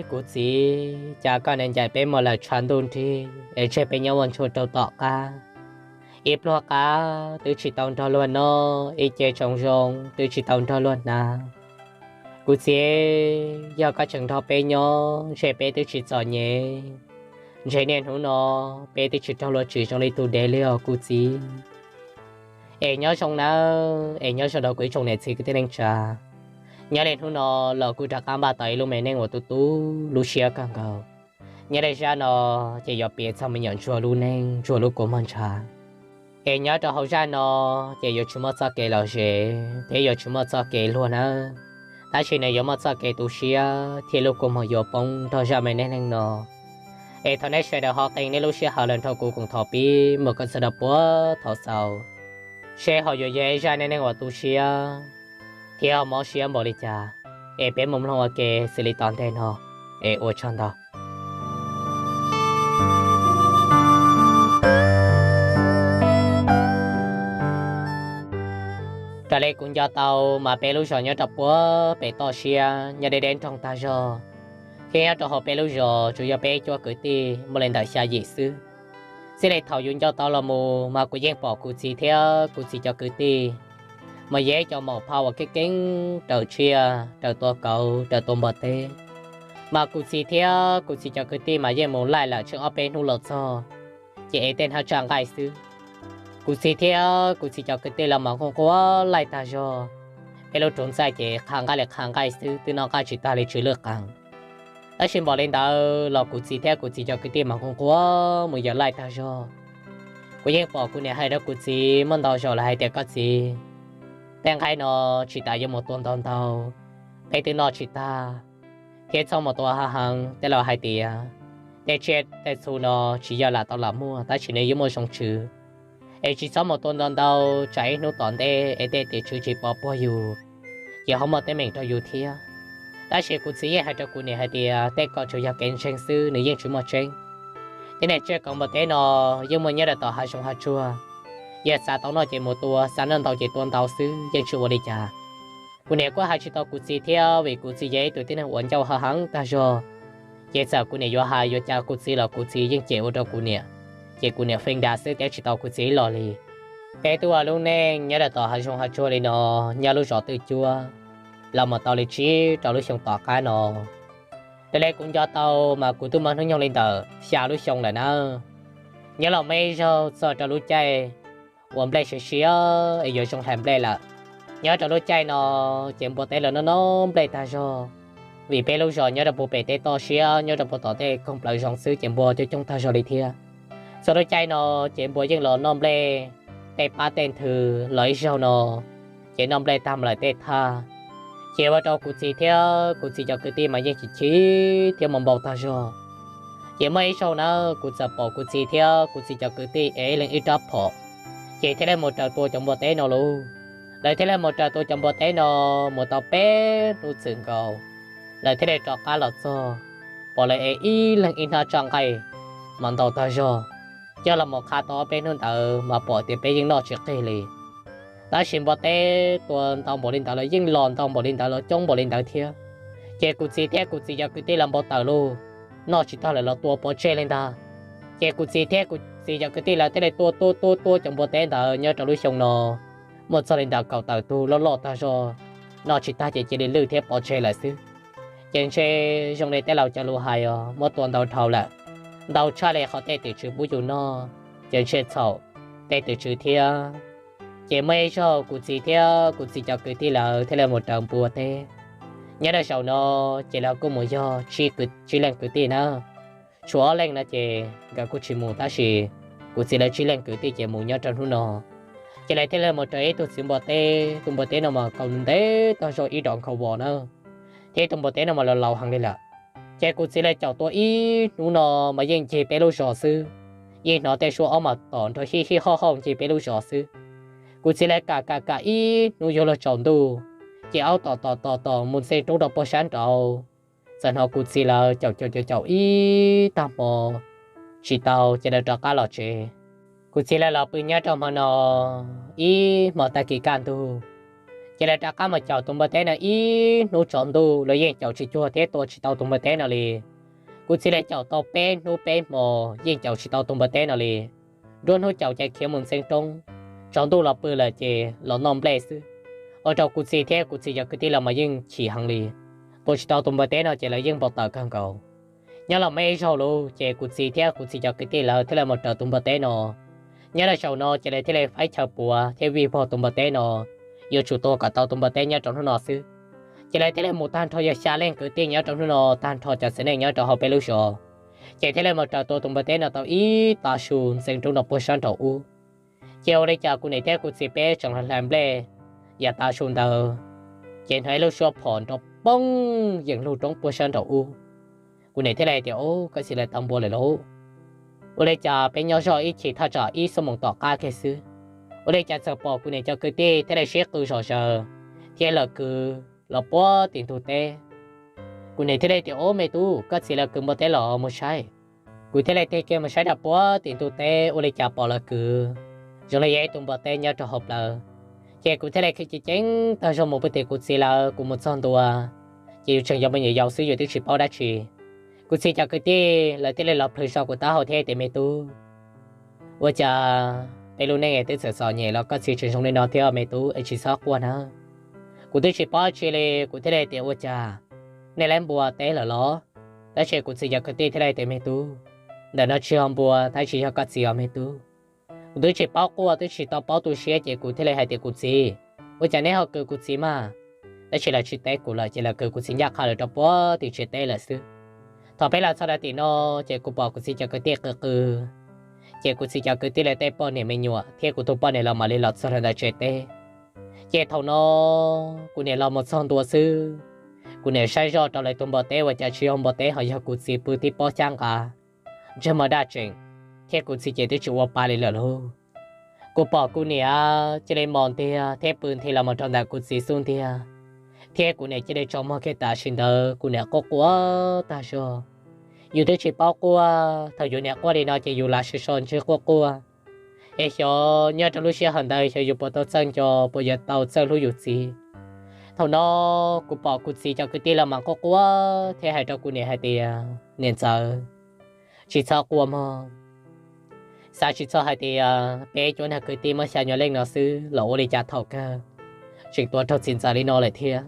Kuv txiv, cas koj nim ncaim peb mus lawm tshav ntuj nrig es tseg peb nyob ua ntsuag rau tom qab. Ib pluag qab twb tsis tau nrog luag noj, ib ce tsoos zoo twb tsis tau nrog luag hnav. Kuv txiv, yog koj tseem nrog peb nyob ntshe peb twb tsis txom nyem, ntshe niaj hnub no peb twb tsis raug luag tsim zoo li tus dev li os kuv txiv. Es nyob zoo nawb, es nyob zoo rau kuv ib tsoom niam txiv kwv tij neej tsa. Nyob li hnub no los kuv rov qab npaj tau ib lub me neej uas tu tu lub siab kawg nkaus. Nyob li zaj no ces yuav piav txog me nyuam ntsuag lub neej, ntsuag lub kua muag ntshav. Es nyob rau hauv zaj no ces yuav tsis muaj txoj kev lom zem thiab yuav tsis muaj txoj kev luag nawb, tab sis nws yuav muaj txoj kev tu siab thiab lub kua muag yuav poob nrog zaj me neej neeg no. Es thov nej sawv daws ho qee nej lub sij hawm los nrog kuv koom thaum pib mus kom txog rau puag thaum xaus, seb ho yuav yog ib zaj neej neeg uas tu siab thiab ho mob siab npaum li cas. Es peb mus mloog ua ke xws li tom ntej no, es ua tsaug ntau. Raws li kuv nco tau mas peb lub zos nyob rau puag pem toj siab nyob deb deb nroog tag zog, thiab nyob rau hauv peb lub zos tsuas yog peb cuab kwv tij muaj li ntawm xya yim xwb. Txij li thaum yus nco tau los mus mas kuv yeej pom kuv txiv thiab kuv txiv cov kwv tij mas yog ib co maum phaj uas keeb keeb raws tsiaj, raws tua kauv, raws tua npua teb. Mas kuv txiv thiab kuv txiv cov kwv tij mas yeej mus laij lawm tsheej ob peb hnub los txog, ces ev tej hnab tsaj nqaij xwb. Kuv txiv thiab kuv txiv cov kwv tij los mas nquag nquag laij tag zog. Peb lub roob ntxaij ces qha nqaij li qha nqaij xwb, twb noj nqaij tsis tag li tsw lwj qees. Tab sis npaum li ntawd los kuv txiv thiab kuv txiv cov kwv tij mas nquag nquag mus yos laij tag zog. Kuv yeej pom kuv niam hais rau kuv txiv muaj ntau zaus lawm hais tias, koj txiv, tej nqaij no tsis tas yuav mus tua ntau ntau, peb twb noj tsis tag, thiab txhob mus tua hav heev. Tej laus hais tias tej tsiaj tej txhu no tsis yog lam tau lam muaj, tab sis nws yeej muaj zoo tswv. Es tsis txhob mus tua ntau ntau, tsam ib hnub tom ntej es tej tim tswv tsis pov puag yus, ces ho muaj teeb meem rau yus thiab. Tab sis kuv txiv yeej hais rau kuv niam hais tias tej ko tsuas yog kev ntseeg xwb, nws yeej tsis muaj tseeb. Tej niag tsiaj kauv npua teb no yeej muaj nyob rau tom hav zoov hav tsuag, yog xav tau noj ces mus tua, xav noj ntau ces tua ntau xwb, yeej tsis ua li cas. Kuv niam kuj hais tsis tau kuv txiv thiab, vim kuv txiv yog ib tug tib neeg uas ncauj hav heev tag zog. Ces txawm kuv niam yuav hais yuav cas kuv txiv los kuv txiv yeej cem ua rau kuv niam, ces kuv niam feej dag xwb, teb tsis tau kuv txiv ib los li. Peb twb ua lub neej nyob rau tom hav zoov hav tsuag li no, nyob lub zos twj cuab los mus tau li tsib rau lub xyoo tom qab no. Raws li kuv nco tau mas kuv twb muaj hnub nyoog li ntawm xya lub xyoo lawm na. Nyob los muaj ib zaug txog rau lub caij uas nplej siav siav es yuav zoo hlais nplej lawm. Nyob rau lub caij no ces npua teb los noj noj nplej tag zog, vim peb lub zos nyob rau puag pem tej toj siab nyob rau puag tom tej koog plawv zoov xwb ces npua coob coob tag zog li thiab. Txog lub caij no ces npua yeej los noj nplej tej pab tej nthwv los ib zaug no, ces noj nplej tag mus lawm tej thaj. Ces ua rau kuv txiv thiab kuv txiv cov kwv tij mas yeej chim chim thiab mus npau tag zog. Ces muaj ib zaug na, kuv txawm pom kuv txiv thiab kuv txiv cov kwv tij ev ib leeg ib rab phom, ces thiaj li mus raws tua cov npua teb no lauj. Lawv thiaj li mus raws tua cov npua teb no mus tau peb hnub txwm nkaus, lawv thiaj li rov qab los txog, pom lawv ev ib leeg ib hnab tsaj nqaij mas ntau tag zog. Coj los mus qha tau ob peb hnub ntawd mas pom tias peb yeej noj tsis qig li. Tab sis npua teb tua ntau npaum li ntawd los yeej los ntau npaum li ntawd los coob npaum li ntawd thiab. Ces kuv txiv thiab kuv txiv cov kwv tij lawv npau taws lauj, noj tsis tag lawm los tua pov tseg li ntag. Ces kuv txiv thiab kuv txiv cov kwv tij lawv thiaj li tua tua tua tua cov npua teb ntawd nyob rau lub xyoo no muaj txog li ntawm kaum tawm tug loj loj tag zog, noj tsis tag ces cia li lwj thiab pov tseg lawm xwb. Ces ntshe zoo li tej laus cov lus hais os, muab tua ntau dhau lawm, ntau tshaj li qhov tej tim tswv pub yus noj, ces ntshe txhaum tej tim tswv thiab. Ces muaj ib zaug kuv txiv thiab kuv txiv cov kwv tij lawv thiaj li mus raws npua teb. Nyob rau zaum no ces lawv kuj mus yog tsib leej kwv tij na. Tshuav ob leeg no ces nkawd kuj tsis mus, tab sis kuv txiv lawv tsib leej kwv tij ces mus nyob rau hnub no. Ces lawv thiaj li mus raws ib tug txiv npua teb, tus npua teb no mas kaus ntev tag zog ib dos nkhaus vos na, thiab tus npua teb no mas laus laus heev li lawm. Ces kuv txiv lawv caum tua ib hnub no mas yeej ncig peb lub zos xwb, yeej hnov tej suab ob mas tom nrov hij hij hoj hauj ncig peb lub zos xwb. Kuv txiv lawv kam kam kam ib hnub yuav luag tsaus ntuj, ces aub tom tom tom tom mus ntxeev roob rau puag sab nraud. Txawm hnov kuv txiv lawv caum caum caum caum ib tag hmo tsis tau, ces lawv rov qab los tsev. Kuv txiv lawv los pw nyob rau hmo no ib hmo tag kis kaj ntug, Ces lawv rov qab mus caum tus npua teb no ib hnub tsaus ntuj los yeej caum tsis cuag thiab tua tsis tau tus npua teb no li. Kuv txiv lawv caum tau peb hnub peb hmo yeej caum tsis tau tus npua teb no li. Nruab hnub caum ces khiav mus ntxeev roob, tsaus ntuj los pw lawm ces los noj nplej xwb. Ua rau kuv txiv thiab kuv txiv cov kwv tij los mas yeej chim heev li. Tua tsis tau tus npua teb no ces lawv yeej npau taws kawg nkaus. Nyob los muaj ib zaug lawm ces kuv txiv thiab kuv txiv cov kwv tij lawv thiaj li mus raws tus npua teb no. Nyob rau zaum no ces lawv thiaj li faib chaw puav thiab vij vog tus npua teb no, yuav tsum tua kom tau tus npua teb nyob rau hnub no xwb. Ces lawv thiaj li mus tag nrho yog xya leej kwv tij nyob rau hnub no, tag nrho cov txiv neej nyob rau hauv peb lub zos, ces thiaj li mus raws tua tus npua teb no tau ib tav su ntxeev roob rau puag sab nraum ub. Ces ua li cas kuv niam thiab kuv txiv peb tseem los hlais nplej yav tav su ntawd, ces hnov ib lub suab phom nrov poob yeem lug roob puag sab nraum ub. Kuv niam thiaj li tias, Ub, koj txiv lawv tau npua lawm lauj. Ua li cas peb nyob zoj ib chim thaj tsam ib xuab moos tom qab kiag xwb, ua li cas txawm pom kuv niam cov kwv tij thiaj li sib qw zom zaws thiab lawv kwv los puag tim ntug teb. Kuv niam thiaj li tias, Ub, me tub, koj txiv lawv kwv npua teb los mus saib. Kuv thiaj li tig kiag mus saib rau puag tim ntug teb, ua li cas pom lawv kwv zoo li yog ib tug npua teb nyob rau hauv plawv. Ces kuv thiaj li khiav ceev ceev tag zog mus puag tim kuv txiv lawv, kuv mus txog ntua ces yus tseem yog me nyuam yaus xwb, yus twb tsis paub dab tsi. Kuv txiv cov kwv tij lawv thiaj li los plhws zog kuv taub hau thiab tias, Me tub, ua cas peb lub neej twb txawm txom nyem los koj txiv tseem zoo li no thiab me tub, es tsis txhob quaj na. Kuv twb tsis paub tsi li, kuv thiaj li tias, Ua cas nej lawv npua teb lawm los? Tab sis kuv txiv cov kwv tij thiaj li tias, Me tub, ntawm no tsis yog npua, tab sis yog koj txiv os me tub. Kuv twb tsis paub quaj, twb tsis tau paub tu siab, ces kuv thiaj li hais tias, Kuv txiv, ua cas neb ho kwv kuv txiv mas? Tab sis lawv tsis teb kuv lawm, ces lawv kwv kuv txiv ncaj qha lawm rau puag tim tsev teb lawm xwb. Thaum peb los txog rau tim no, ces kuv pom kuv txiv cov kwv tij qw qw, ces kuv txiv cov kwv tij lawv tej poj niam me nyuam thiab kuv tus poj niam los mam li los txog rau ntawm tsev teb. Ces thaum no kuv niam los mus txog ntua xwb, kuv niam saib zoj rau lawv tus npua teb ua cas tsis yog npua teb ho yog kuv txiv pw tib pob xyab nqa, ntsej muag daj tseem, thiab kuv txiv ces twb tsis ua pa li lawm lauj. Kuv pom kuv niam cia li mos ntiag thiab pw nthi los mus rau ntawm kuv txiv xub ntiag, thiab kuv niam cia li tsaus muag kiag tam sim ntawd, kuv niam quaj quaj tag zog. Yus twb tsis paub quaj, thaum yus niam quaj li no ces yus lam sawv so ntswg quaj quaj, es xyov nyob rau lub sij hawm ntawd xyov yus puas tau txawj nco, puas yuav tau txawj hlub yus txiv. Thaum no kuv pom kuv txiv cov kwv tij los mas quaj quaj thiab hais rau kuv niam hais tias, Niam ntxawm, tsis txhob quaj mog. Xav tsis txog hais tias peb cuab niag kwv tij muaj xya nyuag leej no xwb los ua li cas thaum kawg tseem tuav raug txiv ntxawm li no lawm thiab.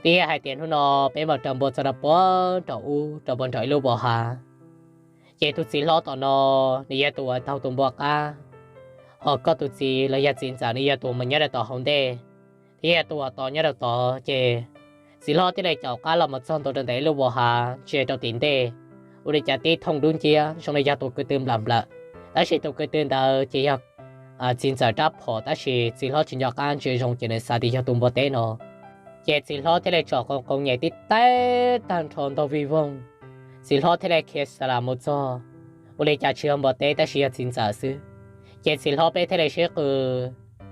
Twb yog hais tias hnub no peb mus raws npua txog rau puag nraum ub, rau puag nraum ib lub vos hav, ces tus txiv hlob tom no nws yog tus uas taug tus npua qab, ho koj tus txiv los yog txiv ntxawm nws yog tus mus nyob rau tom hauv ntej, thiab yog tus uas tos nyob rau tod. Ces txiv hlob thiaj li caum qab los mus txog ntua rau ntawm ib lub vos hav ntsia rau tim ntej, ua li cas tib thooj dub nciab zoo li yog tus ko tw nplawm nplawm, tab sis tus ko tw ntawd ces yog txiv ntxawm rab phom, tab sis txiv hlob tsis nco qab ntsia zoo ces nws xav tias yog tus npua teb no. Ces txiv hlob thiaj li tsom qoo qoo nyem tib teb tag nrho ntog vij voog. Txiv hlob thiaj li khiav xa las mus txog, ua li cas tsis yog npua teb tab sis yog txiv ntxawm xwb. Ces txiv hlob peb thiaj li sib qw,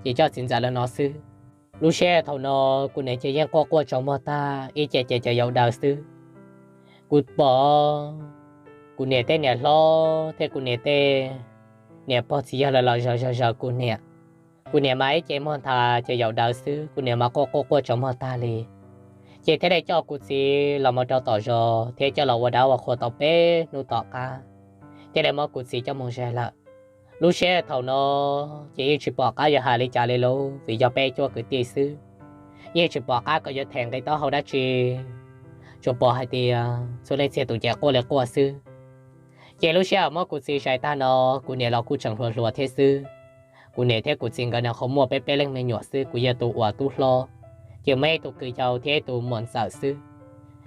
ces coj txiv ntxawm los no xwb. Lub sij hawm thaum no kuv niam ces yeej quaj quaj tsaus muag tag, ib ce ces cov yaus daws xwb. Kuv pom kuv niam tej niam hlob thiab kuv niam tej niam pog txiv yawg lawv los zaws zaws zaws kuv niam. Kuv niam mas ib ce muag nthav cov yaus daws xwb, kuv niam mas quaj quaj quaj tsaus muag tag li. Ces thiaj li coj kuv txiv los mus rau tom zos thiab coj los ua dab ua qhua tau peb hnub tom qab, thiaj li muab kuv txiv coj mus zais lawm. Lub sij hawm thaum no ces yeej tsis pom qab yuav hais li cas li lauj, vim yog peb cuab kwv tij xwb, yeej tsis pom qab kom yuav them nqi taub hau dab tsi, tsuas pom hais tias txhua leej txiag tus ces quaj li quaj xwb. Ces lub sij hawm muab kuv txiv zais tag no, kuv niam los kuj tseem hluas hluas thiab xwb. Kuv niam thiab kuv txiv nkawd nyuam qhuav muaj peb peb leeg me nyuam xwb, kuv yog tus uas tub hlob, ces muaj ib tug kwv yau thiab ib tug muam ntxawm xwb.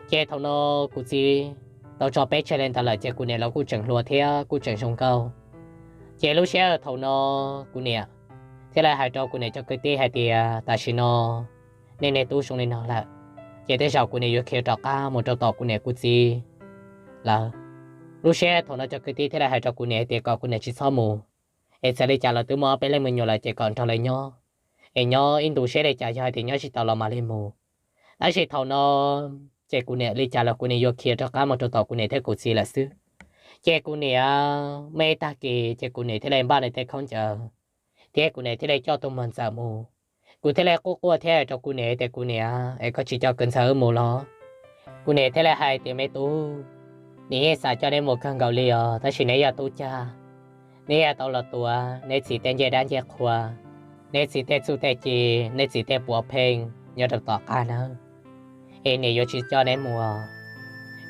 Ces thaum no kuv txiv tau tso peb tseg li ntawd lawm ces kuv niam los kuj tseem hluas thiab kuj tseem zoo nkauj. Ces lub sij hawm thaum no kuv niam thiaj li hais rau kuv niam cov kwv tij hais tias, Tam sim no nej niag tub zoo li no lawm, ces tej zaum kuv niam yuav khiav rov qab mus rau tom kuv niam kuv txiv lawm. Lub sij hawm thaum no cov kwv tij thiaj li hais rau kuv niam hais tias kom kuv niam tsis txhob mus, es txawm li cas los twb muaj ob peb leej me nyuam lawm ces kom nrog lawv nyob, es nyob ib ntus seb li cas yog hais tias nyob tsis tau los mam li mus. Tab sis thaum no ces kuv niam li cas los kuv niam yuav khiav rov qab mus rau tom kuv niam thiab kuv txiv lawm xwb. Ces kuv niam muaj ib tag kis ces kuv niam thiaj li npaj nws tej khaub ncaws, thiab kuv niam thiaj li coj tus muam ntxawm mus, Kuv thiaj li quaj quaj thiab hais rau kuv niam tias, kuv niam, es koj tsis coj kwv ntxawg wb mus los? Kuv niam thiaj li hais tias, me tub, nws yeej xav coj neb mus kawg nkaus li os, tab sis neb yog tub cag, neb yuav tau los tuav neb txiv tej ncej dab ncej qhua, neb txiv tej txuj tej ci, neb txiv tej puav pheej nyob rau tom qab nawb, es niam yuav tsis coj neb mus.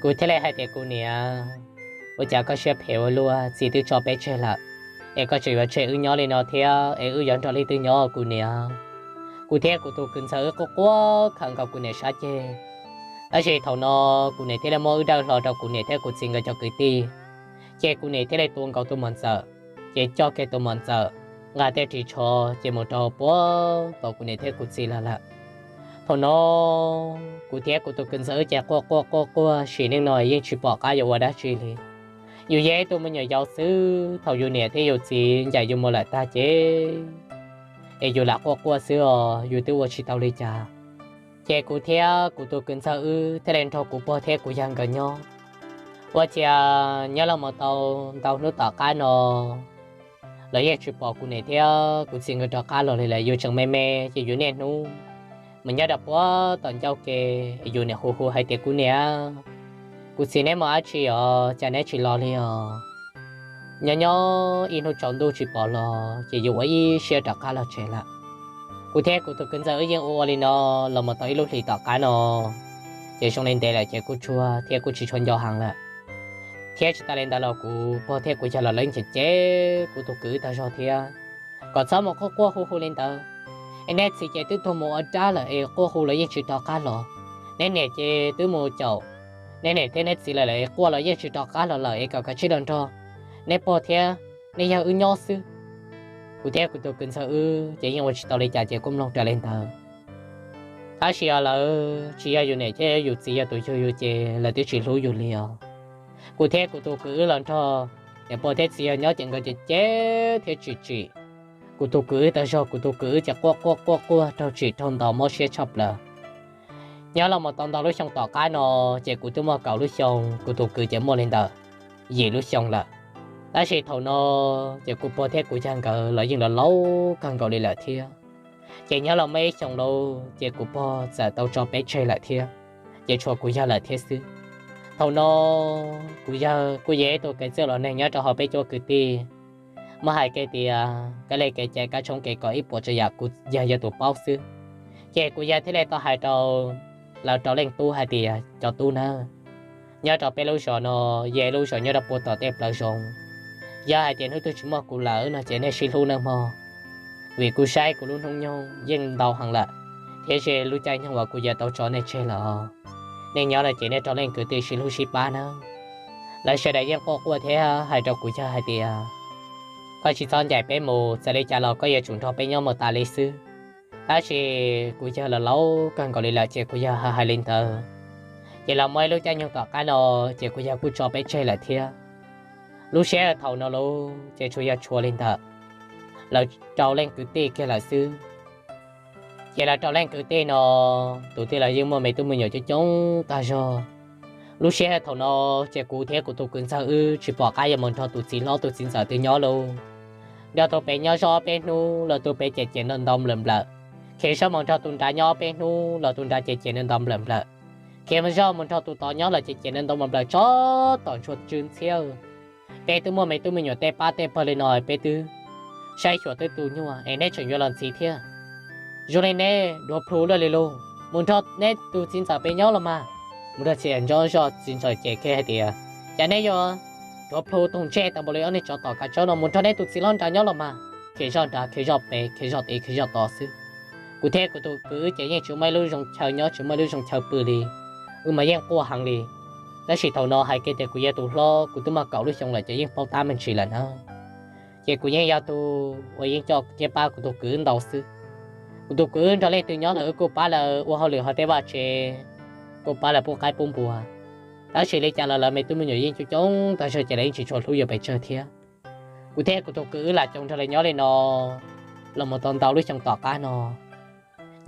Kuv thiaj li hais tias, kuv niam, ua cas koj siab phem ua luaj, txiv twb tso peb tseg lawm, es koj tseem yuav tseg wb nyob li no thiab, es wb yuav nrog leej twg nyob kuv niam? Kuv thiab kuv tus kwv ntxawg wb quaj quaj khawm nkaus kuv niam sab ceg. Tab sis thaum no kuv niam thiaj li muab wb dawj hlo rau kuv niam thiab kuv txiv nkawd cov kwv tij, ces kuv niam thiaj li tua nkaus tus mos ntxawm, ces coj kiag tus mos ntxawm, nqa tej ris tsho, ces mus rau puag tom kuv niam thiab kuv txiv lawv lawm. Thaum no kuv thiab kuv tus kwv ntxawg wb ces quaj quaj quaj quaj sim neej no yeej tsis pom qab yuav ua dab tsi li. Yus yog ib tug me nyuam yaus xwb, thaum yus niam thiab yus txiv ncaim yus mus lawm tag ces es yus lam quaj quaj xwb os, yus twb ua tsis tau li cas. Ces kuv thiab kuv tus kwv ntxawg wb thiaj li nrog kuv pog thiab kuv yawg nkawd nyob. Ua ciav nyob los mus tau ntau hnub tom qab no los yeej tsis pom kuv niam thiab kuv txiv nkawd rov qab los li lawm. Yus tseem me me ces yus niaj hnub mus nyob rau puag tom ncauj ke, yus niam hu hu hais tias, kuv niam, kuv txiv neb mus dab tsi os, cas neb tsis los li os? Nyob nyob ib hnub tsaus ntuj tsis pom los ces yus ua ib siab rov qab los tsev lawm. Kuv thiab kuv tus kwv ntxawg wb yeej ua ua li no los mus tau ib lub hlis tom qab no, ces zoo li ntev lawm ces kuj tsuag thiab kuj tsis tshua nco heev lawm. Thiab tsis tas li ntawd los kuv pog thiab kuv yawg los lawv cem cem kuv tus kwv wb tag zog thiab, kom txhob mus quaj quaj hu hu li ntawd. Es neb txiv ces twb tuag mus ua dab lawm es quaj hu los yeej tsis rov qab los. Neb niam ces twb mus caum neb niam thiab neb txiv lawm es quaj los yeej tsis rov qab los lawm, es kom kav tsij los nrog neb pog thiab neb yawg wb nyob xwb. Kuv thiab kuv tus kwv ntxawg wb ces yeej ua tsis tau li cas ces kuj mloog raws li ntawd. Tab sis os lawv tsis yog yus niam thiab yus txiv yog tus yug yus ces lawv twb tsis hlub yus li os. Kuv thiab kuv tus kwv wb los nrog niam pog thiab txiv yawg nyob ces nkawd ces cem thiab tsim tsim kuv tus kwv wb tag zog. Kuv tus kwv wb ces quaj quaj quaj quaj raug tsim raug ntaus mob siab tshaj plaws. Nyob los mus tau ntau lub xyoo tom qab no ces kuv twb muaj kaum lub xyoo, kuv tus kwv ces muaj li ntawm yim lub xyoo lawm. Tab sis thaum no ces kuv pog thiab kuv yawg nkawd los yeej los laus kawg nkaus li lawm thiab. Ces nyob los muaj ib xyoos lauj ces kuv pog txawm tau tso peb tseg lawm thiab, ces tshuav kuv yawg lawm thiab xwb. Thaum no kuv yawg kuj yog ib tug kev txwj los neeg nyob rau hauv peb cuab kwv tij. Muab hais kiag tias kab li kev cai kab tshoob kev kos ib puas tsav yam kuv yawg yog tus paub xwb. Ces kuv yawg thiaj li tau hais rau lawv rau leej tub hais tias, cov tub na, nyob rau peb lub zos no yog ib lub zos nyob rau puag tom tej plawv zoov. Yog hais tias hnub twg tsis muaj kuv lawm no ces nej sib hlub nawb mog, vim kuv saib kuv lub hnub nyoog yeej ntau heev lawm, thiab ze lub caij nyoog uas kuv yawg tau tso nej tseg lawm. Nej nyob no ces nej rau leej kwv tij sib hlub sib pab nawb. Lawv sawv daws yeej quaj quaj thiab hais rau kuv yawg hais tias, koj tsis txhob ncaim peb mus, txawm li cas los koj yuav tsum nrog peb nyob mus tas li xwb. Tab sis kuv yawg los laus kawg nkaus li lawm ces kuv yawg hais li ntawd. Ces los muaj ib lub caij nyoog tom qab no ces kuv yawg kuj tso peb tseg lawm thiab. Lub sij hawm thaum no lauj ces tsuas yog tshuav li ntawm lawv rau leej kwv tij kiag lawm xwb. Ces lawv rau leej kwv tij no, tus tij laug yeej muaj me tub me nyuam coob coob tag zog. Lub sij hawm thaum no ces kuv thiab kuv tus kwv ntxawg wb tsis pom qab yuav mus nrog tus txiv hlob tus txiv ntxawm twg nyob lauj. Nrog tus pem nyob zoj ob peb hnub los tus pem ces ces ntau ntau nplawm nplawm. Khiav zoj mus nrog tus nrad nyob ob peb hnub los tus nrad ces ces ntau ntau nplawm nplawm. Khiav zoj mus nrog tus tod nyob los ces ces ntau ntau nplawm nplawm tsob tom ntsuag tsw ntxhiab. Peb twb muaj me tub me nyuam tej pab tej pawg li no, peb twb saib xyuas twb tu nyuaj es neb tseem yuav los ntxiv thiab. Zoo li neb duav plhu luaj li lauj, mus nrog neb tus txiv ntxawm pem nyob los mas. Mus nrog txiv ntxawm nyob zoj txiv ntxawm ces kiag hais tias, cas neb yuav duav plhu toog ntsej tau npaum li ob niag tsov tom kav tsawb no, mus nrog neb tus txiv hlob nrad nyob los mas. Khiav zoj nrad khiav zoj pem khiav zoj tid khiav zoj tod xwb. Kuv thiab kuv tus kwv wb ces yeej tsis muaj ib lub zoo chaw nyob tsis muaj ib lub zoo chaw pw li, wb mas yeej quaj heev li. Tab sis thaum no hais kiag tias kuv yog tus hlob kuv twb muaj kaum lub xyoo lawm ces yeej paub tab me ntsis lawm na. Ces kuv yeej yog tus uas yeej coj thiab pab kuv tus kwv wb ntau xwb. Kuv tus kwv wb nrog leej twg nyob los wb kuj pab lawv ua hauj lwm hauv tej vaj tsev, kuj pab lawv pub qaib pub npua. Tab sis li cas los lawv me tub me nyuam yeej coob coob tag zog ces lawv yeej tsis tshua hlub yus pes tsawg thiab. Kuv thiab kuv tus kwv wb lam coj nrog lawv nyob li no los mus tau ntau lub xyoo tom qab no.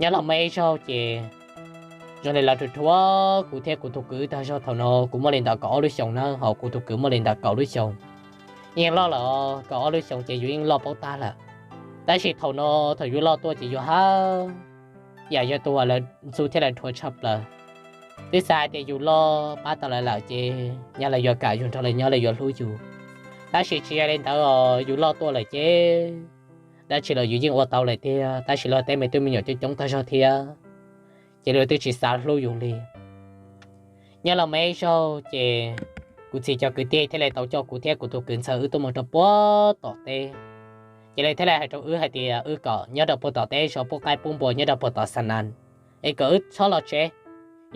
Nyob los muaj ib zaug ces zoo li lawv rhuav rhuav kuv thiab kuv tus kwv wb tag zog. Thaum no kuv muaj li ntawm kaum ob lub xyoos na, ho kuv tus kwv muaj li ntawm kaum lub xyoos. Yeej loj lawm, kaum ob lub xyoos ces yus yeej loj paub tab lawm. Tab sis thaum no thaum yus loj tuaj ces yus haj yam yog tus uas lawv ntxub thiab lawv dhuav tshaj plaws. Twb xav hais tias yus loj pab tau lawv lawm ces nyaj lawv yuav kam yus nrog lawv nyob lawv yuav hlub yus. Tab sis tsis yog li ntawd os, yus loj tuaj lawm ces dab tsi los yus yeej ua tau lawm tiag, tab sis luag tej me tub me nyuam coob coob tag zog thiab, ces luag twb tsis xav hlub yus li. Nyob los muaj ib zaug ces kuv txiv cov kwv tij thiaj li tau coj kuv thiab kuv tus kwv ntxawm wb tuaj mus rau puag tom teb. Ces lawv thiaj li hais rau wb hais tias wb kom nyob rau puag tom teb zov pub qaib pub npua nyob rau puag tom xa nas, es kom wb txhob los tsev,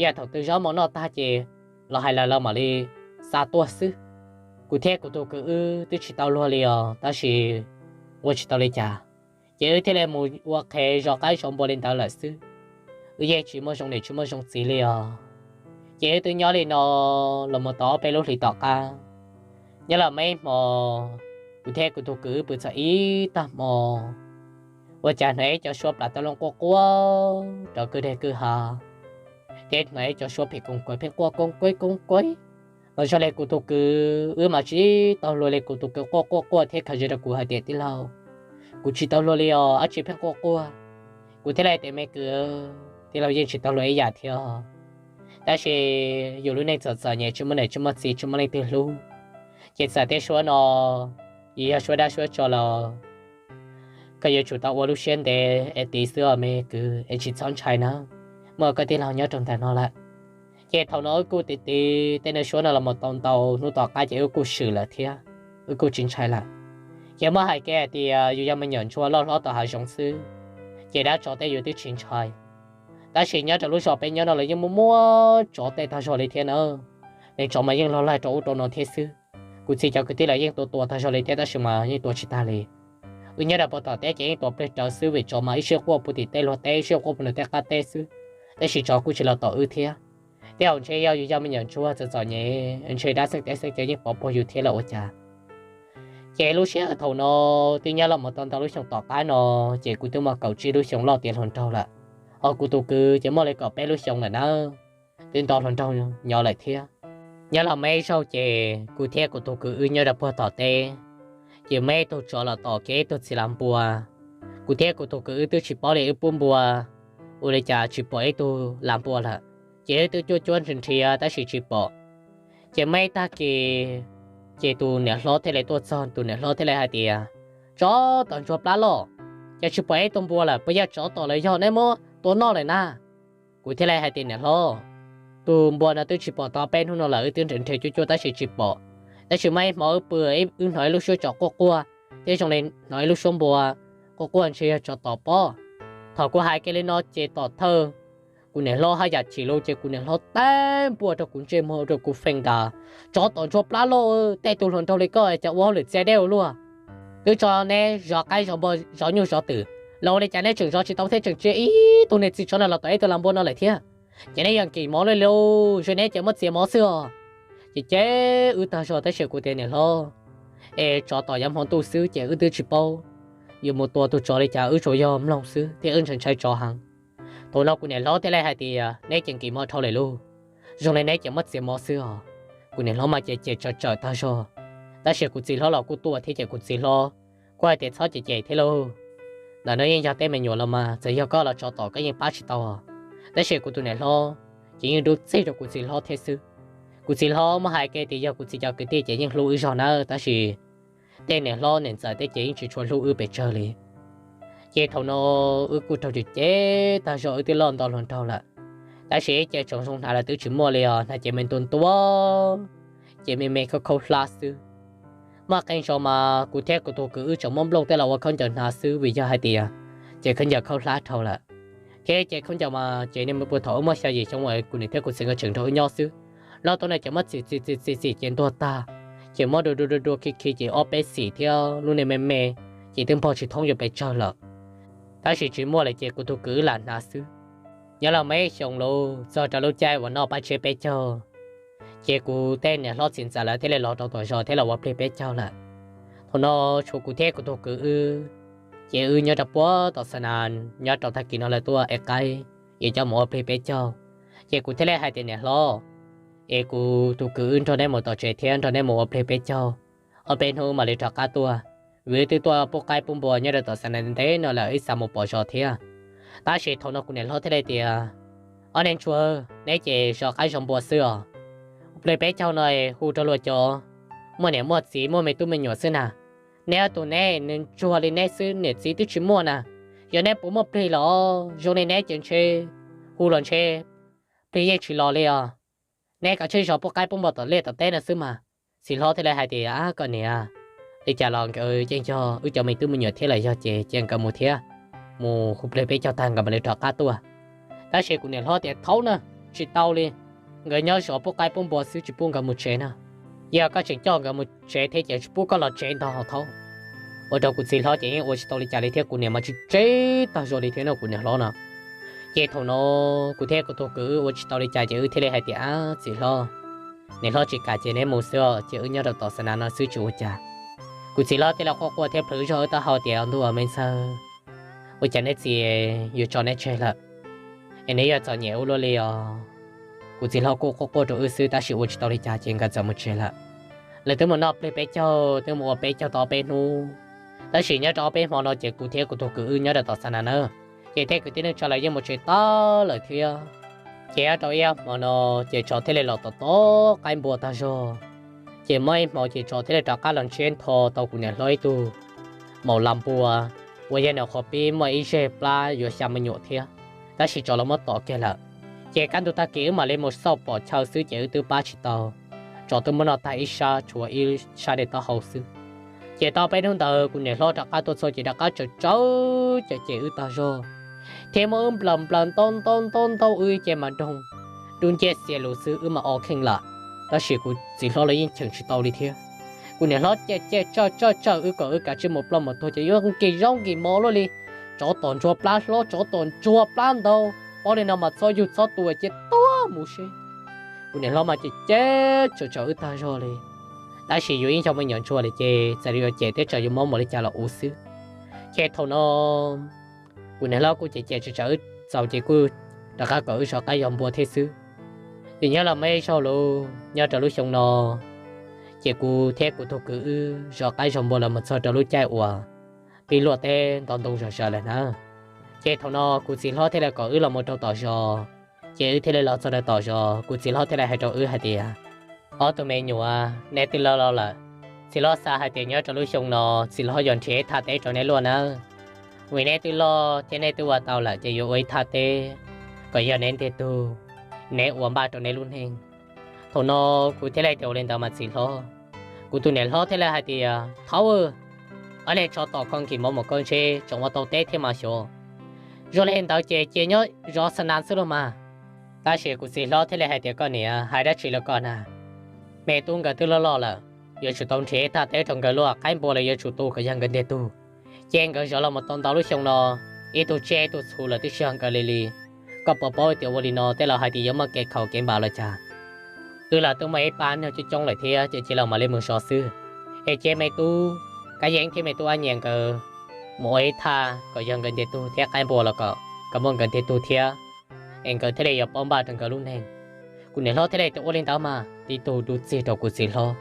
yog thaum twg zaub mov noj tag ces los hais lawv los mam li xa tuaj xwb. Kuv thiab kuv tus kwv wb twb tsis tau luag li os, tab sis ua tsis tau li cas, ces wb thiaj li mus ua qhev zov qaib zov npua li ntawd lawm xwb. Wb yeej tsis muaj zoo niam tsis muaj zoo txiv li os. Ces wb twb nyob li no los mus tau ob peb lub hlis tom qab. Nyob los muaj ib hmo, kuv thiab kuv tus kwv wb pw txog ib tag hmo, ua cas hnov ib co suab plas tau loo quaj quaj rau kwj deg kwj ha, thiab hnov ib co suab phem koos kaim pheej quaj koob kueb koob kueb. Los zoo li kuv tus kwv wb mas tsis tau luag li, kuv tus kwv quaj quaj quaj thiab khaws zes rau kuv hais tias tij laug, kuv tsis tau luag li os, dab tsi pheej quaj quaj. Kuv thiaj li tias me kwv, tij laug yeej tsis tau luag ib yam thiab, tab sis yus lub neej txom txom nyem tsis muaj niam tsis muaj txiv tsis muaj leej twg hlub, ces txawm tej suab no yus yog suab dab suab tsov los koj yuav tsum tau ua lub siab ntev es tiv xwb os me kwv, es tsis txhob ntshai na, muaj koj tij laug nyob rau ntawm no lawm. Ces thaum no wb kuj tiv tiv tej suab no los mus tau ntau hnub tom qab ces wb kuj swm lawm thiab, wb kuj tsis ntshai lawm. Ces muab hais kiag hais tias yus yog me nyuam ntsuag loj hlob tom hav zoov xwb, ces dab tsov tej yus twb tsis ntshai. Tab sis nyob rau lub zos peb nyob no los yeej muaj muaj tsov tej tag zog li thiab na. Neeg tsov mas yeej loj laig rau ub rau no thiab xwb. Kuv txiv cov kwv tij los yeej tua tua tag zog li thiab tab sis mas yeej tua tsis tag li. Wb nyob rau puag tom teb ces yeej tua plig rawv xwb vim tsov mas ib siab quaj puag tim tej luag teb ib siab quaj puag nram tej qab teb xwb, tab sis tsov kuj tsis los tom wb thiab. Tej zaum ntshe yog yus yog me nyuam ntsuag txom txom nyem ntshe dab xeeb teb xeeb cov yeej pov puag yus thiab los ua cas. Ces lub sij hawm thaum no twb nyob los mus tau ntau lub xyoo tom qab no, ces kuv twb muaj kaum tsib lub xyoo loj tiav hluas nraug lawm, hos kuv tus kwv ces muaj li kaum peb lub xyoo lawm na, twb nto hluas nraug nyob lawm thiab. Nyob los muaj ib zaug ces kuv thiab kuv tus kwv wb nyob rau puag tom teb, ces muaj ib tug tsov los tom kiag ib tug txiv lam npua. Kuv thiab kuv tus kwv wb twb tsis paub li wb pub npua, ua li cas tsis pom ib tug lam npua lawm, ces wb twb cuab cuab nrhiav nrhiav tab sis tsis pom. Ces muaj ib tag kis, ces tus niam hlob thiaj li tuaj txog, tus niam hlob thiaj li hais tias, tsov tom ntsuag plab loj, ces tsis pom ib tug npua lawm, puas yog tsov tom los yog neb muab tua noj lawm na? Kuv thiaj li hais tias niam hlob, tus npua no twb tsis pom tau peb hnub no lawm, wb twb nrhiav nrhiav cuab cuab tab sis tsis pom. Tab sis muaj ib hmo wb pw, wb hnov ib lub suab tsov quaj quaj, thiab zoo li hnov ib lub suab npua quaj quaj ntshe yog tsov tom pob. Thaum kuv hais kiag li no ces tom thawj kuv niam hlob haj yam chim lug ces kuv niam hlob teb npua rau kuv ntsej muag ua rau kuv feem ntag, tsov tom ntsuag plab loj, tej tus hluas nraug li koj cas ua hauj lwm txia dej ua luaj. Twb tso neb zov qaib zov npua zov nyuj zov twm los ua li cas neb tseem zov tsis tau thiab tseem cia ib tug niag txiv tsov no los tom ib tug lam npua no lawm thiab. Ces neb yog nkim mov li los zoo neb ces muab txiav mov xwb os. Ces ces wb tag zog tab sis kuv tias niam hlob, es tsov tom yav hmo ntuj xwb ces wb twb tsis paub yuav mus tua tus tsov li cas, wb tsuas yog mloog xwb thiab wb ntshai ntshai tsov heev. Thaum no kuv niam hlob thiaj li hais tias neb ces nkim mov dhau lawm lauj, zoo li neb ces muab txiav mov xwb os. Kuv niam hlob mas ces ces tsawm tsawm tag zog, tab sis kuv txiv hlob los kuj tuaj thiab ces kuv txiv hlob kuj hais tias txhob ces ces thiab lauj, ntawm no yeej yog tej me nyuam los mas txawm yog koj los tsov tom koj yeej pab tsis tau. Tab sis kuv tus niam hlob ces yeej dub txig rau kuv txiv hlob thiab xwb. Kuv txiv hlob muab hais kiag tias yog kuv txiv cov kwv tij ces yeej hlub wb zog nawb, tab sis tej niam hlob niam ntxawm tej ces yeej tsis tshua hlub wb pes tsawg li. Ces thaum no wb kuj raug cem cem tag zog, wb twb loj nto hluas nraug lawm, tab sis ib ce tsoom zoo hnav los twb tsis muaj li os, hnav ces me ntua ntua, ces me me khaub khaub hlab xwb. Muaj qee zaus mas kuv thiab kuv tus kwv wb tseem muab nplooj tej los ua khaub ncaws hnav xwb vim yog hais tias ces khaub ncaws khaub hlab dhau lawm, thiab ces khaub ncaws mas ces niaj hnub puag thaum wb muaj xya yim xyoo uas kuv niam thiab kuv txiv nkawd tseem nrog wb nyob xwb. Loj tuaj no ces muab txim txim txim txim txim ces ntuag tag, ces muab dua dua dua dua khi khi ces ob peb xim thiab lub niag me me ces twb npog tsis thoob yuav pes tsawg lawm, tab sis tsis muaj lawm ces kuv tus kwv wb lam hnav xwb. Nyob los muaj ib xyoos lauj, txog rau lub caij uas noj paj tshiab peb caug, ces kuv tej niam hlob txiv ntxawm lawv thiaj li los rau tom zos thiab los ua plig peb caug lawm. Thaum no tshuav kuv thiab kuv tus kwv wb, ces wb nyob rau puag tom xa nas, nyob rau tag kis no lawv tuaj ev qaib es coj mus ua plig peb caug. Ces kuv thiaj li hais tias niam hlob, es kuv tus kwv wb nrog neb mus tom tsev thiab nrog neb mus ua plig peb caug, ob peb hnub mam li rov qab tuaj. vim wb twb tuaj pub qaib pub npua nyob rau tom xa na ntev no lawm, wb xav mus pom zos thiab. Tab sis thaum no kuv niam hlob thiaj li tias, Ob niag ntsuag, neb ces zov qaib zov npua xwb os. Plig peb caug no hu rau luag cov muaj niam muaj txiv muaj me tub me nyuam xwb na. Neb ob tug neb niag ntsuag li neb xwb, niam txiv twb tsis muaj na. Yog neb puas muaj plig los zoo li neb ces ntshe hu los ntshe plig yeej tsis los li os. Neb kav tsij zov pub qaib pub npua tom liaj tom teb no xwb mas. Txiv hlob thiaj li hais tias, Koj niam, li cas los nkawd yeej yog wb cov me tub me nyuam thiab los yog ces cia nkawd mus thiab, mus hu plig peb caug tag nkawd mam li rov qab tuaj. Tab sis kuv niam hlob tias, Thaub na, tsis tau li, nkawd nyob zov pub qaib pub npua xwb, tsis pub nkawd mus tsev na. Yog koj tseem coj nkawd mus tsev thiab ces tsis pub koj los tsev ntag hos Thaub. Ua rau kuv txiv hlob ces yeej ua tsis tau li cas li thiab, kuv niam mas tsis tsev tag zog li thiab no kuv niam hlob no. Ces thaum no kuv thiab kuv tus kwv wb ua tsis tau li cas ces wb thiaj li hais tias, Txiv hlob, niam hlob tsis kam ces neb mus xwb os, ces wb nyob rau tom xa na no xwb tsis ua cas. Kuv txiv hlob thiaj li quaj quaj thiab plhws zog wb taub hau tias, Ntuj me ntxawg, ua cas neb txiv yuav tso neb tseg lawm, es neb yuav txom nyem ua luaj li os. Kuv txiv hlob kuj quaj quaj rau wb xwb tab sis ua tsis tau li cas ces nkawd txawm mus tsev lawm. Lawv twb mus noj plig peb caug, twb mus ua peb caug tau ob peb hnub, tab sis nyob rau ob peb hmo no ces kuv thiab kuv tus kwv wb nyob rau tom xa na na, ces tej kwv tij neej tsa lawv yeej mus tsev tag lawm thiab. Ces nyob rau ib hmo no ces tsov thiaj li los tom tom qaib npua tag zog. Ces muaj ib hmo ces tsov thiaj li rov qab los ntshiab ntho tau kuv niam hlob ib tug maum las npua uas yog nws qhov pib muaj ib zeg plab yuav xya me nyuam thiab, tab sis tsov los muab tom kiag lawm. Ces kaj ntug tag kis wb mam li mus xauj pom chaw xwb ces wb twb pab tsis tau, tsov twb muab noj tag ib sab tshuav ib sab dej taub hau xwb. Ces tau peb hnub ntawd kuv niam hlob rov qab tuaj txog ces rov qab tsawm tsawm cem wb tag zog, thiab muab wb nplaws nplaws ntaub ntaub ntaub ntaub wb ces mas nroog dub nciab xiav lus xwb wb mas o kheej lawm. Tab sis kuv txiv hlob los yeej cheem tsis tau li thiab. Kuv niam hlob cem cem tsawm tsawm tsawm wb kom wb kav tsij mus ploj mus tuag ces yuav nkig zaub nkig mov luaj li. Tsov tom ntsuag plab hlob, tsov tom ntsuag plab ntau, paub li no mas txhob yug txhob tua cia tuag mus seb. Kuv niam hlob mas cem cem tsawm tsawm wb tag zog li. Tab sis yus ib co me nyuam ntsuag li ces txawm yuav cem thiab txawm yuav mob mus li cas los ua xwb. Ces thaum no kuv niam hlob kuj cem cem tsawm tsawm wb txaus ces kuj rov qab kom wb zov qaib zov npua thiab xwb. Ces nyob los muaj ib zaug lus nyob rau lub xyoo no, ces kuv thiab kuv tus kwv wb zov qaib zov npua los mus txog rau lub caij uas pib luaj teb nto ntoo zom zaws lawm na. Ces thaum no kuv txiv hlob thiaj li kom wb los mus rau tom zos, ces wb thiaj li los txog rau tom zos. Kuv txiv hlob thiaj li hais rau wb hais tias, Ob tug me nyuam, neb twb loj loj lawm. Txiv hlob xav hais tias nyob rau lub xyoo no txiv hlob yuav nrhiav ib thaj teb rau neb luaj nawb. Vim neb twb loj thiab neb twb ua tau lawm ces yuav ua ib thaj teb kom yog neb ntiag tug, neb ua npaj rau neb lub neej. Thaum no kuv thiaj li tias ua li ntawd mas txiv hlob. Kuv tus niam hlob thiaj li hais tias, Thaub, ob niag tsov tom kho nkig mov mus koj ntshe tseem ua tau teb thiab mas xyov. Zoo li ntawd ces cia nyob zov xa nas xwb los mas. Tab sis kuv txiv hlob thiaj li hais tias, Koj niam, hais dab tsi los koj na, me tub nkawd twb loj loj lawm, yuav tsum tau nrhiav ib thaj teb rau nkawd luaj, qaib npua los yuav tsum tu kom yog nkawd ntiag tug. Ces nkawd zov los mus tau ntau lub xyoo no, ib tug tsiaj ib tug txhu lawm twb tsis yog nkawd li li. Koj puas paub tias ua li no tej laus hais tias yuav muaj kev khaum kev npam los cas? Wb los twb muaj ib pab nyuag coob coob lawm thiab ces cia los mam li mus zov xwb. Es cia me tub Kab Yeeb thiab me tub Ab Nyias nkawd mus ua ib thaj kom yog nkawd ntiag tug thiab qaib npua los kom muaj nkawd ntiag tug thiab, es nkawd thiaj li yuav paub npaj rau nkawd lub neej. Kuv niam hlob thiaj li tias, Ua li ntawd mas, tib tug dub txig rau kuv txiv hlob.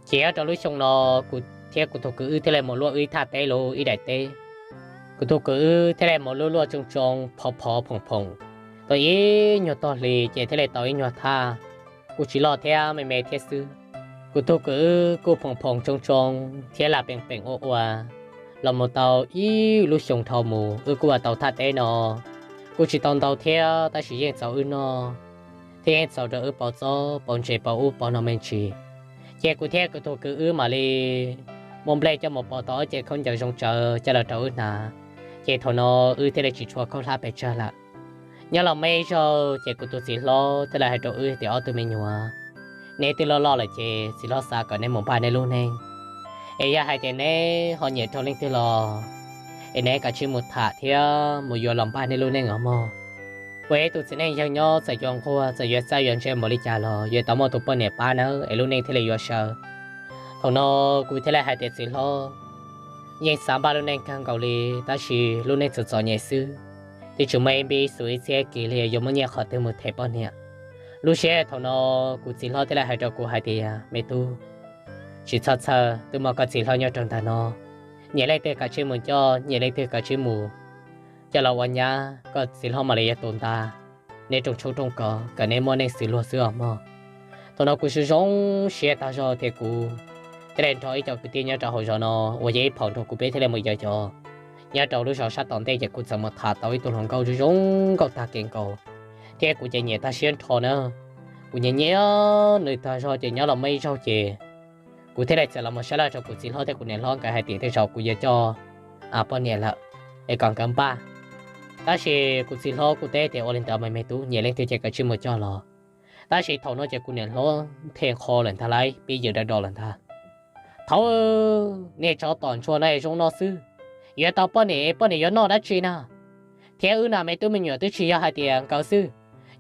Ces nyob rau lub xyoo no kuv thiab kuv tus kwv wb thiaj li mus luaj wb ib thaj teb los ib daim teb. Kuv tus kwv wb thiaj li mus luaj luaj tsoo tsoo phov phov phoom phoom tau ib nyuag tog hli ces thiaj li tau ib nyuag thaj, kuj tsis loj thiab, me me thiab xwb. Kuv tus kwv wb kuj phoom phoom tsoo tsoo thiab lam peem peem ua ua los mus tau ib lub xyoo dhau mus wb kuj ua tau thaj teb no. Kuj tsis tau ntau thiab tab sis yeej txaus wb noj thiab yeej txaus rau wb pauv txob pauv ntses pauv ub pauv no me ntsis. Ces kuv thiab kuv tus kwv wb mam li muab nplej coj mus pov tau ob cev khaub ncaws zoo tsawv coj los rau wb hnav. Ces thaum no wb thiaj li tsis tshua khaub hlab pes tsawg lawm. Nyob los muaj ib zaug ces kuv tus txiv hlob thiaj li hais rau wb tias, Ob tug me nyuam, neb twb loj loj lawm ces txiv hlob xav kom neb mus npaj neb lub neej. Es yog hais tias neb ho nyiam rau leej twg los es neb kav tsij mus tham thiab mus yuav los npaj neb lub neej os mog. Ua ib tug txiv neej yawg nyob txawm yuav nquag txawm yuav txawj yuav ntse npaum li cas los yuav tau muaj tus poj niam pab nawb es lub neej thiaj li yuav sawv. Thaum no kuv thiaj li hais tias, Txiv hlob, yeej xav npaj lub neej kawg nkaus li, tab sis lub neej txom txom nyem xwb, twb tsis muaj ib npib xus ib txhiab kis li yuav muaj nyiaj qhov twg mus them poj niam. Lub sij hawm thaum no kuv txiv hlob thiaj li hais rau kuv hais tias, Me tub, tsis txhob txhawj, twb muaj koj txiv hlob nyob rau ntawm no, nyiam leej twg kav tsij mus coj, nyiam leej twg kav tsij mus coj los ua nyab, koj txiv hlob mam li yuav tu nta neb rooj tshoob rooj kos kom neb muaj neej xws luag xwb os mog. Thaum no kuv zoo zoo siab tag zog thiab kuv thiaj li nrog ib co kwv tij nyob rau hauv zos no uas yog ib phaum nrog kuv peb thiaj li mus yos cov nyob rau lub zos sab tom ntej ces kuv txawm mus tham tau ib tug hluas nkauj zoo zoo nkauj tag kev nkaus thiab kuv ces nyiam tag siab nrho na. Kuv nyiam nyiam nws tag zog ces nyob los muaj ib zaug ces kuv thiaj li txawm los mus sab laj rau kuv txiv hlob thiab kuv niam hlob nkawd hais tias tej zaum kuv yuav coj poj niam lawm es kom nkawd npaj. Tab sis kuv txiv hlob kuj teb tias ua li ntawd mas me tub, nyiam leej twg ces kav tsij mus coj los. Tab sis thaum no ces kuv niam hlob nthe nqho lawm ntag lauj, pib yws da do lawm ntag. Thaum nej tsov tom ntsuag no es zoo no xwb, yuav tau poj niam es poj niam yuav noj dab tsi na? Thiab wb na me tub me nyuam twb tsis yog hais tias nkawd xwb,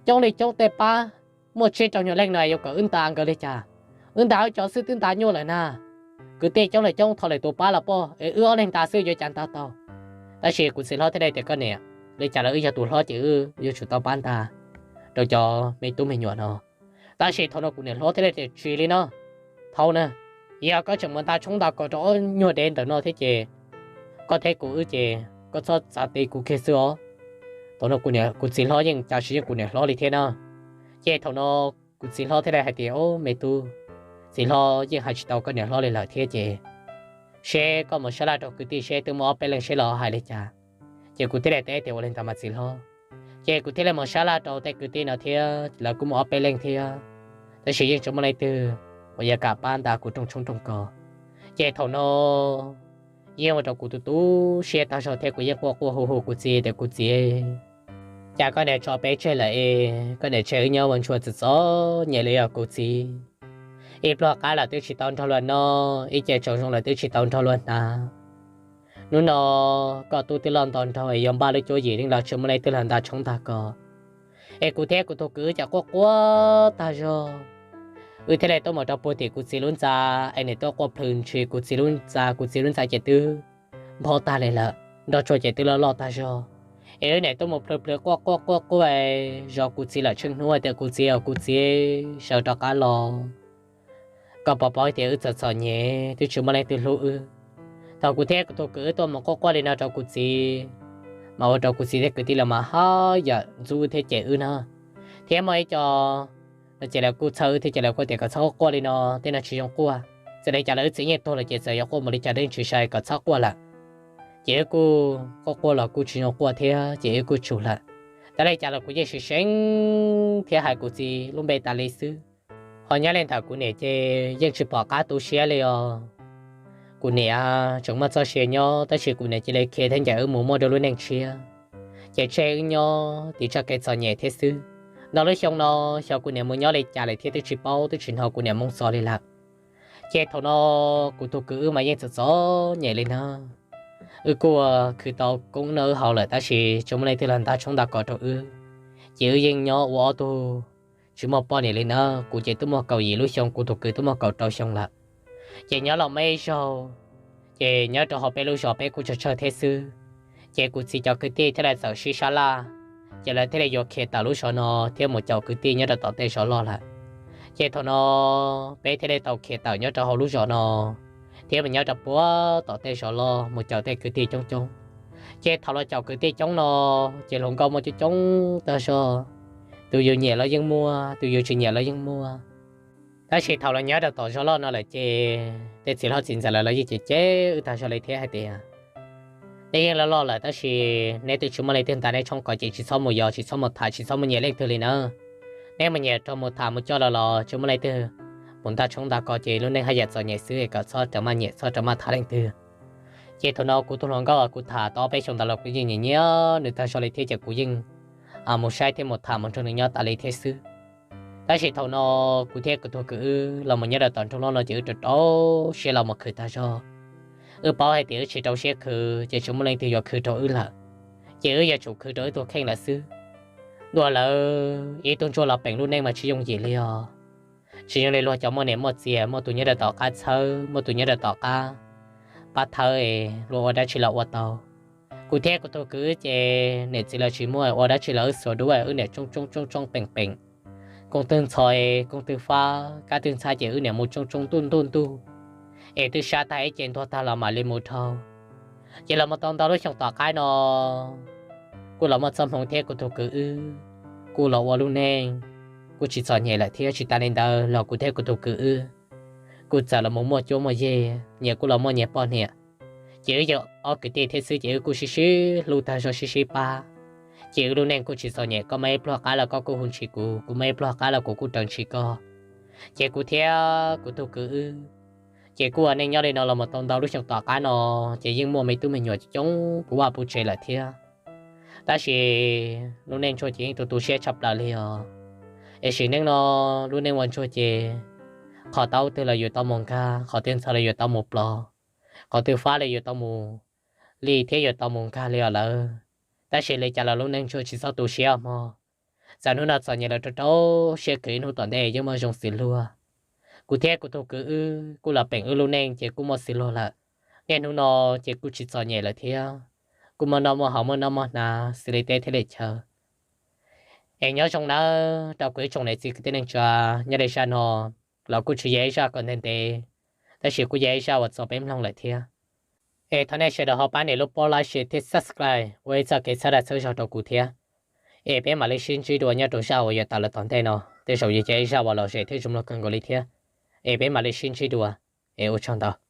coob li coob tej pab muaj tsib rau nyuag leej no yuav kom wb nta nkawd li cas? Wb nta wb cov xwb twb nta nyuaj lawm na. Kwv tij coob li coob thaum lwm tus pab los poj es wb ob leeg nta xwb yuav cas nta tau? Tab sis kuv txiv hlob thiaj li tias koj niam, li cas los wb yog tus hlob ces wb yuav tsum tau pab nta rau cov me tub me nyuam no. Tab sis thaum no kuv niam hlob thiaj li tias tsis li no, thaum na, yog koj tseem mus nta tshoob nta kos rau ob nyuag dev ntawm no thiab ces koj thiab kuv wb ces koj txhob txav ti kuv kiag xwb os. Thaum no kuv txiv hlob yeej cas siv yeej kuv niam hlob li thiab na. Ces thaum no kuv txiv hlob thiaj li hais tias o me tub, txiv hlob yeej hais tsis tau koj niam hlob li lawm thiab ces seb koj mus sab laj rau kwv tij seb twb muaj ob peb leej seb los hais li cas. Ces kuv thiaj li teb tias ua li ntawd mas txiv hlob. Ces kuv thiaj li mus sab laj rau tej kwv tij no thiab lawv kuj muaj ob peb leej thiab, tab sis yeej tsis muaj leej twg uas yuav kam pab nta kuv rooj tshoob rooj kos. Ces thaum no yeej ua rau kuv tu tu siab tag zog thiab kuv yeej quaj quaj hu hu kuv txiv tias kuv txiv, cas koj niam tso peb tseg lawm es koj niam tseg wb nyob ua ntsuag txom txom nyem li os kuv txiv. Ib pluag qab lawm twb tsis tau nrog luag noj, ib ce tsoos zoo lawm twb tsis tau nrog luag hnav. Hnub no koj tub twb loj nto nraug es yuav npaj lub cuab yim leej los tsis muaj leej twg los nta tshoob nta kos. Es kuv thiab kuv tus kwv wb cas quaj quaj tag zog. Wb thiaj li tuaj mus rau puag tim kuv txiv lub ntxa, es niam tuaj quaj plhws ntshis kuv txiv lub ntxa, kuv txiv lub ntxa ces twb nphob tag li lawm, nroj tsuag ces twb loj loj tag zog. Es wb niam tuaj mus plhws plhws quaj quaj quaj quaj zov kuv txiv lawm tsheej hnub tias kuv txiv os kuv txiv, sawv rov qab los, koj puas paub tias wb txom txom nyem twb tsis muaj leej twg hlub wb. Thaum kuv thiab kuv tus kwv wb tuaj mus quaj quaj li no rau kuv txiv, mas ua rau kuv txiv thiab kwv tij los mas haj yam ntxub wb thiab cem wb na. Thiab muaj ib co no ces lawv kuj txhawj wb thiab ces lawv kuj tias kom txhob quaj quaj li no, tej no tsis zoo quaj. Txawm li cas los wb txiv yeej tuag lawm ces txawm yuav quaj mus li cas yeej tsis sai, kom txhob quaj lawm. Ces wb kuj quaj quaj los kuj tsis zoo quaj thiab ces wb kuj tsum lawm. Tab li cas los kuv yeej seev seev thiab hais kuv txiv lub npe tas li xwb. Ho nyob li ntawm kuv niam ces yeej tsis pom qab tu siab li os. Kuv niam tseem muaj txoj sia nyob tab sis kuv niam cia li khiav thiab ncaim wb mus muaj dua lub neej tshiab, ces tseg wb nyob tim txoj kev txom nyem thiab xwb. Ntau lub xyoo no, xyov kuv niam mus nyob li cas lawm thiab twb tsis paub twb tsis hnov kuv niam moo xov li lawm. Ces thaum no kuv tus kwv wb mas yeej txom txom nyem li na. Wb kuj khwv tau koob noj wb haus lawm tab sis tsis muaj leej twg los nta tshoob nta kos rau wb. Ces wb yeej nyob ua ob tug tsis muaj poj niam li na. Kuv ces twb muaj kaum yim lub xyoo, kuv tus kwv twb muaj kaum rau xyoo lawm. Ces nyob los muaj ib zaug, ces nyob rau hauv peb lub zos peb kuj tsawg tsawg thiab xwb. Ces kuv txiv cov kwv tij thiaj li txawm sib sab laj, ces lawv thiaj li yuav khiav tawm lub zos no thiab mus caum kwv tij nyob rau tom tej zos loj lawm. Ces thaum no peb thiaj li tau khiav tawm nyob rau hauv lub zos no thiab mus nyob rau puag tom tej zos loj mus caum tej kwv tij coob coob. Ces thaum los caum kwv tij coob no, ces hluas nkauj muaj coob coob tag zog. Tus yus nyiam los yeej muaj, tus yus tsis nyiam los yeej muaj. Tab sis thaum los nyob rau tom zos loj no lawm ces tej txiv hlob txiv ntxawm lawv los yeej cem cem wb tag zog li thiab hais tias, neb yeej loj loj lawm tab sis neb twb tsis muaj leej twg nta neb tshoob kos ces tsis txhob mus yos, tsis txhob mus tham, tsis txhob mus nyiam leej twg li na. Neb mus nyiam raug mus tham mus coj los los tsis muaj leej twg mus nta tshoob nta kos ces lub neej haj yam txom nyem xwb es kom txhob rov maj nyiam, txhob rov maj tham leej twg. Ces thaum no kuv tus hluas nkauj uas kuv tham tau ob peb xyoo ntawd los kuv yeej nyiam nyiam nws tag zog li thiab ces kuv yeej mus saib thiab mus tham mus nrog nws nyob tas li thiab xwb. Tab sis thaum no kuv thiab kuv tus kwv wb los mus nyob rau tom nroog loj no ces wb rau rau siab los mus khwv tag zog. Wb paub hais tias wb tsis rau siab khwv ces tsis muaj leej twg yuav khwv rau wb lawm, ces wb yuav tsum khwv rau wb tus kheej lawm xwb. Dua lawv ib tug ntsuag los peem lub neej mas tsis yooj yim li os. Tsis zoo li luag cov muaj niam muaj txiv, muaj tus nyob rau tom qab txhawb, muaj tus nyob rau tom qab pab thawb es luag ua dab tsi los ua tau. Kuv thiab kuv tus kwv ces niam txiv los tsis muaj, ua dab tsi los wb xuas duab, wb niam tsoob tsoob tsoob tsoob peem peem. Kooj twg ntxhov, kooj twg fab, kab twg ntxhab ces wb niam mus tsoob tsoob ntuj ntuj ntuj, es twb sab tag ib ce ntuag tag los mam li mus dhau. Ces los mus tau ntau lub xyoo tom qab no, kuj los muaj txoj hmoov thiab kuv tus kwv wb kuj los ua lub neej kuj tsis txom nyem lawm thiab. Tsis tas li ntawd los kuv thiab kuv tus kwv wb kuj txawm los mus muaj cuab muaj yig, nyias kuj los muaj nyias poj niam. Ces wb yog ob kwv tij thiab xwb ces wb kuj sib sib hlub tag zog sib sib pab. Ces wb lub neej kuj tsis txom nyem, koj muaj ib pluag qab los koj kuj hu ntshis kuv, kuv muaj ib pluag qab los kuv kuj raws ntshis koj. Ces kuv thiab kuv tus kwv wb ces kuj ua neej nyob li no los mus tau ntau lub xyoo tom qab no, ces yeej muaj me tub me nyuam coob puv vaj puv tsev lawm thiab. Tab sis lub neej ntsuag ces yeej tu tu siab tshaj plaws li os. Es sim neej no lub neej ua ntsuag ces qhov taub twg los yuav tau mus nkag, qhov twg ntxhov los yuav tau mus plos, qhov twg fab los yuav tau mus li thiab yuav tau mus nkag li os lawm. Tab sis li cas los lub neej ntsuag tsis txhob tu siab mog. Txawm hnub no txom nyem los rau rau siab, ib hnub tom ntej yeej muaj zoo xws luag. Kuv thiab kuv tus kwv wb kuj los peem wb lub neej ces kuj muaj xws luag lawm. Niaj hnub no ces kuj tsis txom nyem lawm thiab, kuj muaj noj muaj haus muaj noj muaj hnav xws li teb thiab li chaw. Es nyob zoo nawb rau kuv ib tsoom niam txiv kwv tij neej tsa, nyob li zaj no los kuj tsis yog ib zaj kom ntev ntev, tab sis kuj yog ib zaj uas txaus peb mloog lawm thiab. Es thov nej sawv daws ho pab nias lub pob like, share thiab subscribe ua ib txoj kev txhawb dag txhawb zog rau kuv thiab. Es peb mam li sib ntsib dua nyob rau zaj uas yuav tawm los tom ntej no, tej zaum yuav yog ib zaj uas lom zem thiab zoo mloog kawg nkaus li thiab. Es peb mam li sib ntsib dua, es ua tsaug ntau.